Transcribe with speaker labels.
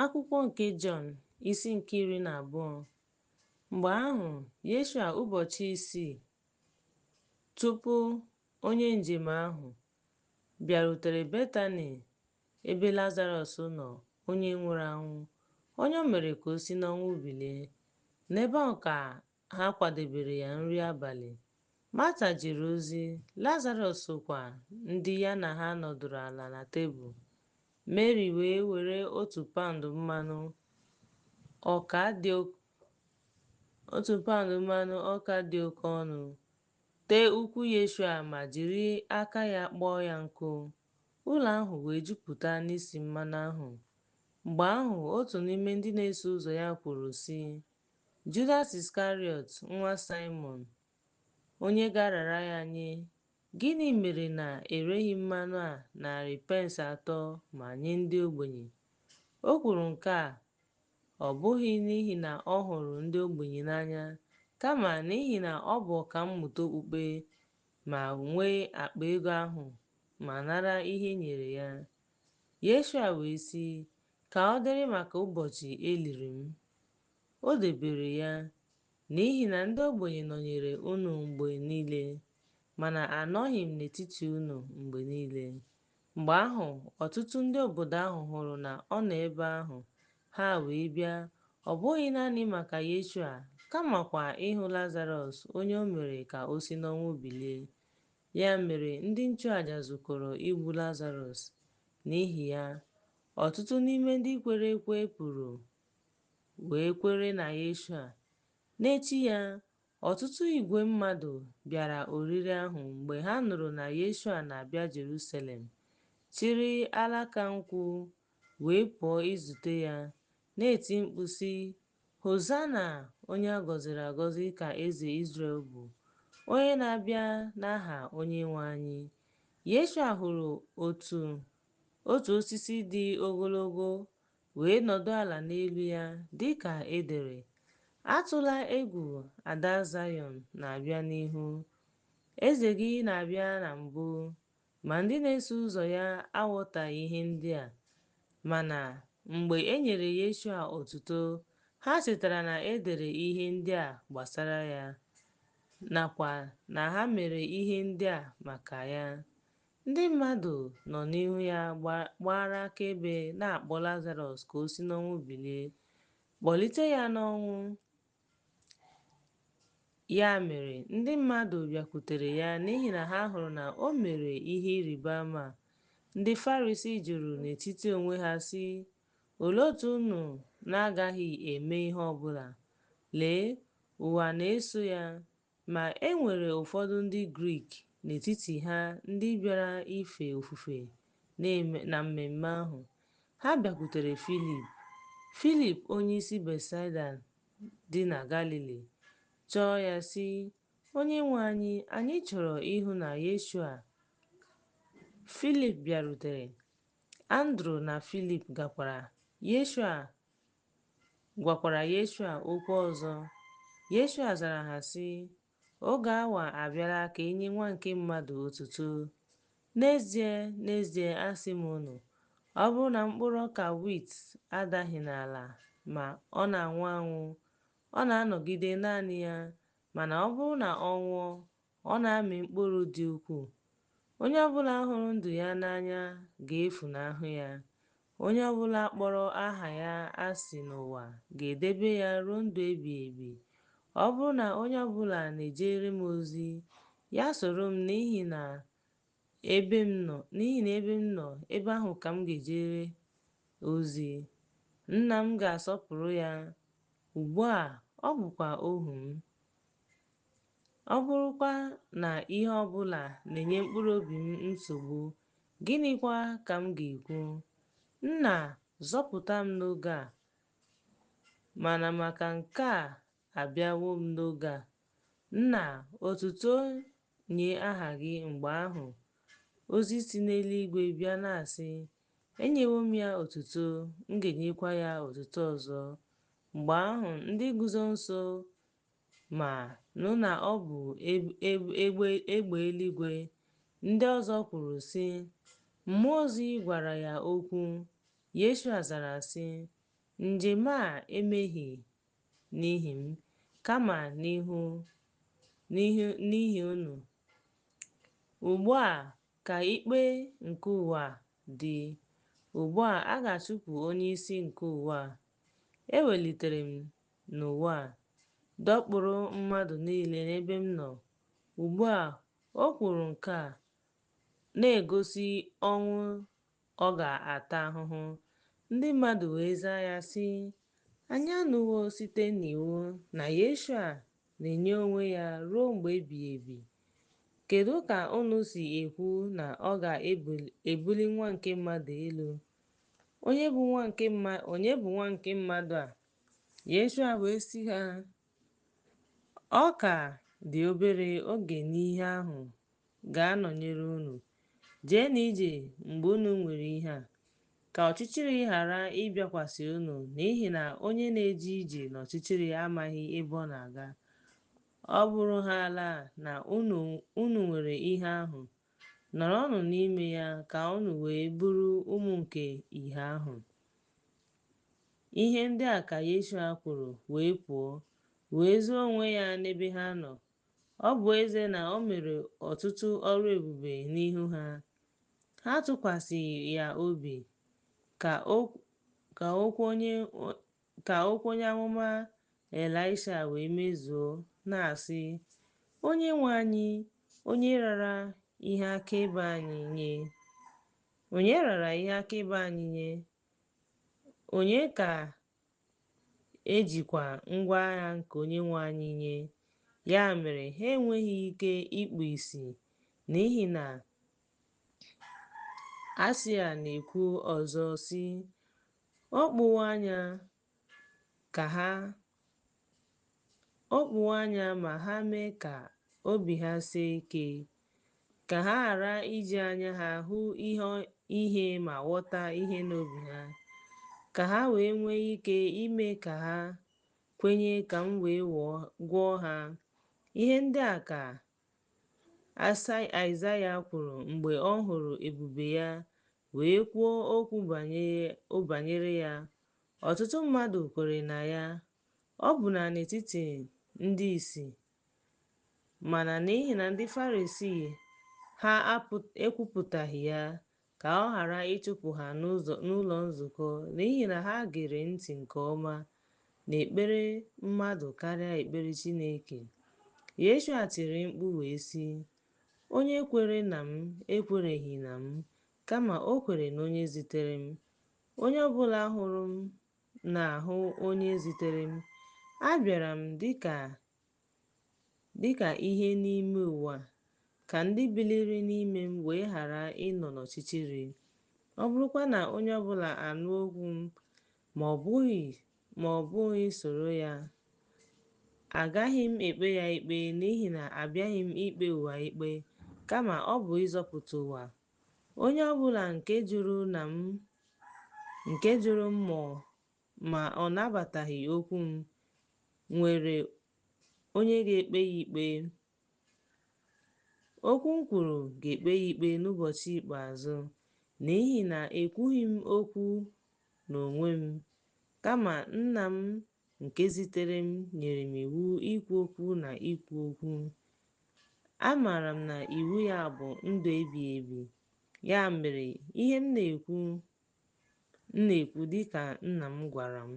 Speaker 1: Akwụkwọ nke Jọn, isi nke 12. Mgbe ahụ, Yeshua ụbọchị 6 tupu onye njem ahụ, bịarutere Betani ebe Lazarọs nọ, onye nwụrụ anwụ, onye o mere ka o si n'ọnwụ bilie. N'ebe ahụ ka ha kwadebere ya nri abalị. Mata jere ozi, Lazarọs sokwa ndị ya na ha nọdụrụ ala na tebụl. Meri wee were otu paụnd mmanụ ọka dị oke ọnụ, tee ụkwụ Yeshua ma jiri aka ya kpọọ ya nkụ. Ụlọ ahụ wee jupụta n'isi mmanụ ahụ. Mgbe ahụ otu n'ime ndị na-eso ụzọ ya kwuru sị, Judas Iskarịọt, nwa Saịmọn, onye ga-arara ya nye, gịnị mere na ereghị mmanụ a narị pence 3 ma nye ndị ogbenye? O kwuru nke a ọ bụghị n'ihi na ọ hụrụ ndị ogbenye n'anya, kama n'ihi na ọ bụ ọkammụta okpukpe ma nwee akpa ego ahụ ma nara ihe e nyere ya. Yeshua wee sị, Ka ọ dịrị maka ụbọchị e liri m. O debere ya, n'ihi na ndị ogbenye nọnyere unu mgbe niile, mana anọghị m n'etiti unu mgbe niile. Mgbe ahụ ọtụtụ ndị obodo ahụ hụrụ na ọ nọ ebe ahụ, ha wee bịa, ọ bụghị naanị maka Yeshua, kamakwa ịhụ Lazarọs, onye o mere ka o si n'ọnwụ bilie. Ya mere ndị nchụaja zukọrọ igbu Lazarọs. N'ihi ya, ọtụtụ n'ime ndị kwere ekwe pụrụ wee kwere na Yeshua. N'echi ya, ọtụtụ igwe mmadụ bịara oriri ahụ mgbe ha nụrụ na Yeshua na-abịa Jerusalem, chịrị alaka nkwụ wee pụọ izute ya, na-eti mkpu sị, Hosana! Onye a gọziri agọzi ka eze Izrel bụ, onye na-abịa n'aha Onyenwe anyị. Yeshua hụrụ otu osisi dị ogologo wee nọdụ ala n'elu ya, dị ka e dere, Atụla egwu, ada Zayọn na-abịa n'ihu. Eze gị na-abịa na mbụ. Ma ndị na-eso ụzọ ya aghọtaghị ihe ndị a. Mana mgbe e nyere Yeshua otuto, ha chetara na e dere ihe ndị a gbasara ya, nakwa na ha mere ihe ndị a maka ya. Ndị mmadụ nọ n'ihu ya gbara akaebe na-akpọ Lazarọs ka o si n'ọnwụ bilie, kpọlite ya n'ọnwụ. Ya mere, ndị mmadụ bịakwutere ya n'ihi na ha hụrụ na o mere ihe ịrịba ama a. Ndị Farisii jụrụ n'etiti onwe ha sị, Olee otu unu na-agaghị eme ihe ọbụla? Lee, ụwa na-eso ya. Ma e nwere ụfọdụ ndị Grik n'etiti ha ndị bịara ife ofufe na mmemme ahụ. Ha bịakwutere Filip, Filip onyeisi Betsaida dị na Galili, chọọ ya sị, Onyenwe anyị, anyị chọrọ ịhụ na Yeshua. Filip bịarutere, Andru na Filip gakwara Yeshua gwakwara Yeshua okwu ọzọ. Yeshua zara ha sị, Oge awa abịala ka e nye Nwa nke Mmadụ otuto. N'ezie, n'ezie, asị m unu, ọ bụrụ na mkpụrụ ọka wit adaghị n'ala ma ọ na-anwụ anwụ, ọ na-anọgide naanị ya, mana ọ bụrụ na ọ nwụọ, ọ na-amị mkpụrụ dị ukwuu. Onye ọbụla hụrụ ndụ ya n'anya ga-efunahụ ya. Onye ọbụla kpọrọ aha ya asị n'ụwa ga-edebe ya ruo ndụ ebighị ebi. Ọ bụrụ na onye ọbụla na-ejere m ozi, ya soro m n'ihi na ebe m nọ, ebe ahụ ka m ga-ejere ozi. Nna m ga-asọpụrụ ya. Ugbu a, ọ bụkwa ohu m. Ọ bụrụkwa na ihe ọbụla na-enye mkpụrụ obi m nsogbu, gịnịkwa ka m ga-ekwu? Nna, zọpụta m n'oge a. Mana maka nke a abịawo m n'oge a. Nna, otuto nye aha gị. Mgbe ahụ, ozi si n'eluigwe bịa na-asị, Enyewo m ya otuto, m ga-enyekwa ya otuto ọzọ. Mgbe ahụ, ndị guzo nso ma nụ na ọ bụ egbe eluigwe. Ndị ọzọ kwuru sị, Mmụọ ozi gwara ya okwu. Yeshua zara sị, Njem a emeghị n'ihi m, kama n'ihi unu. Ugbu a ka ikpe nke ụwa a dị, ugbu a a ga-achụpụ onyeisi nke ụwa a. E welitere m n'ụwa, dọkpụrụ mmadụ niile n'ebe m nọ. Ugbu a, o kwuru nke a, na-egosi ọnwụ ọ ga-ata ahụhụ. Ndị mmadụ wee zaa ya sị, Anyị anụwo site n'iwu na Yeshua na-enye onwe ya ruo mgbe ebighị ebi. Kedu ka unu si ekwu na ọ ga-ebuli Nwa nke mmadụ elu? Onye bụ Nwa nke mmadụ a? Yeshua wee sị ha, Ọ ka dị obere oge n'ihe ahụ ga-anọnyere unu. Jeenụ ije mgbe unu nwere ihe a, ka ọchịchịrị ghara ịbịakwasị unu, n'ihi na onye na-eje ije n'ọchịchịrị amaghị ebe ọ na-aga. Ọ bụrụhaala na unu nwere ihe ahụ, nọrọnụ n'ime ya ka unu wee bụrụ ụmụ nke ìhè ahụ. Ihe ndị a ka Yeshua kwuru wee pụọ, wee zoo onwe ya n'ebe ha nọ. Ọ bụ ezie na o mere ọtụtụ ọrụ ebube n'ihu ha, ha atụkwasịghị ya obi, ka okwu onye amụma Elisha wee mezuo, na-asị, Onyenwe anyị, onye raara ihe akaebe anyị nye? Onye raara ihe akaebe anyị nye? Onye ka e jikwa ngwa agha nke Onyenwe anyị nye? Ya mere, ha enweghị ike ikpu ìsì, n'ihi na Aịsaịa na-ekwu ọzọ sị, O kpuwo anya ma ha mee ka obi ha sie ike, ka ha ghara iji anya ha hụ ihe ma ghọta ihe n'obi ha, ka ha wee nwee ike ime ka ha kwenye ka m wee gwọọ ha. Ihe ndị a ka Aịsaịa kwuru mgbe ọ hụrụ ebube ya wee kwuo okwu banyere ya. Ọtụtụ mmadụ kwere na ya, ọbụna n'etiti ndị isi. Mana n'ihi ndị Farisii, ha ekwupụtaghị ya, ka ọ ghara ịchụpụ ha n'ụlọ nzukọ, n'ihi na ha gere ntị nke ọma n'ekpere mmadụ karịa ekpere Chineke. Yeshua tiri mkpu wee sị, Onye kwere na m ekwereghị na m, kama o kwere n'onye zitere m. Onye ọbụla hụrụ m na-ahụ onye zitere m. Abịara m dịka ihe n'ime ụwa, ka ndị biliri n'ime m wee ghara ịnọ n'ọchịchịrị. Ọ bụrụkwa na onye ọbụla anụ okwu m ma ọ bụghị soro ya, agaghị m ekpe ya ikpe, n'ihi na abịaghị m ikpe ụwa ikpe, kama ọ bụ ịzọpụta ụwa. Onye ọbụla nke jụrụ m ma ọ nabataghị okwu m, nwere onye ga-ekpe ya ikpe. Okwu m kwuru ga-ekpe ya ikpe n'ụbọchị ikpeazụ, n'ihi na ekwughị m okwu n'onwe m, kama Nna m nke zitere m nyere m iwu ikwu okwu na ikwu okwu. Amaara m na iwu ya bụ ndụ ebighị ebi. Ya mere, ihe m na-ekwu, m na-ekwu dịka Nna m gwara m.